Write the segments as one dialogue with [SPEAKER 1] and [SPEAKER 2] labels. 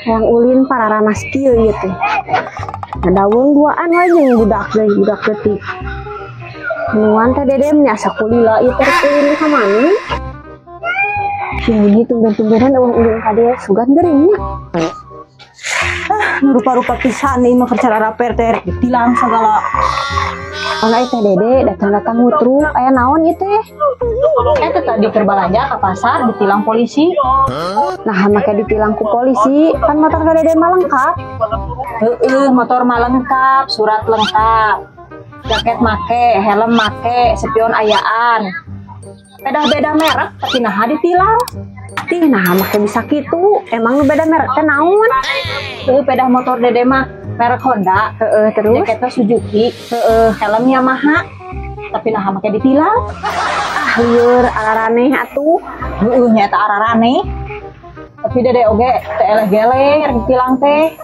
[SPEAKER 1] Hayang ulin pararanas kieu ieu teh. Ngadaweung duaan we jeung budak deui, budak leutik. Nuan teh Dede nya asa kulila ieu teh rek ulin ka mana? Ini tumben-tumbenan euweuh ulin ka dieu, sugan geuring nya.
[SPEAKER 2] Ah, nu rupa-rupa pisan ieu mah keur raper teh rek ditilang sagala.
[SPEAKER 1] Ona teh Dede datang-datang ngutruk, aya naon ieu teh?
[SPEAKER 2] Eta tadi keur balanja ka pasar ditilang polisi.
[SPEAKER 1] Nah, make ditilang ku polisi, kan motor teh Dede mah lengkap.
[SPEAKER 2] Heeh, motor mah lengkap, surat lengkap. Jaket make, helm make, spion ayaan. Beda-beda merek tapi naha ditilang.
[SPEAKER 1] Tih, nah make bisa kitu. Emang nu beda merek teh naon?
[SPEAKER 2] Heeh, pedah motor Dede mah merek Honda.
[SPEAKER 1] Heeh, terus?
[SPEAKER 2] Jaketnya Suzuki,
[SPEAKER 1] Heeh.
[SPEAKER 2] helm Yamaha. Tapi naha make ditilang.
[SPEAKER 1] Ah, lieur araraneh atuh.
[SPEAKER 2] Heeh, nyata araraneh. Tapi Dede oge teu eleh geleng rek ditilang teh.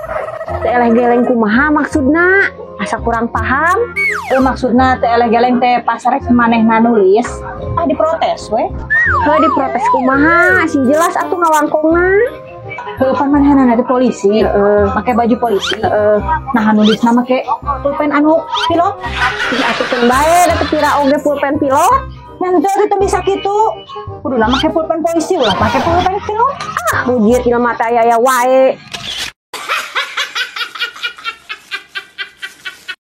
[SPEAKER 1] Teu eleh geleng kumaha maksudna? Asa kurang paham.
[SPEAKER 2] Eh, maksudna teu eleh geleng teh pas rek manehna nulis, ah diprotes we.
[SPEAKER 1] Heuh, diprotes kumaha? Sing jelas atuh ngawangkongna.
[SPEAKER 2] Heuh, pan manehna teh polisi,
[SPEAKER 1] Heeh.
[SPEAKER 2] make baju polisi.
[SPEAKER 1] Heeh.
[SPEAKER 2] Nah, nulisna make pulpen anu pilot.
[SPEAKER 1] Ih, atuh keun bae da teu pira oge pulpen pilot.
[SPEAKER 2] Nanti itu bisa kitu. Kuduna make pulpen polisi ulah make pulpen pilot.
[SPEAKER 1] Ah, bujit jelema teh aya wae.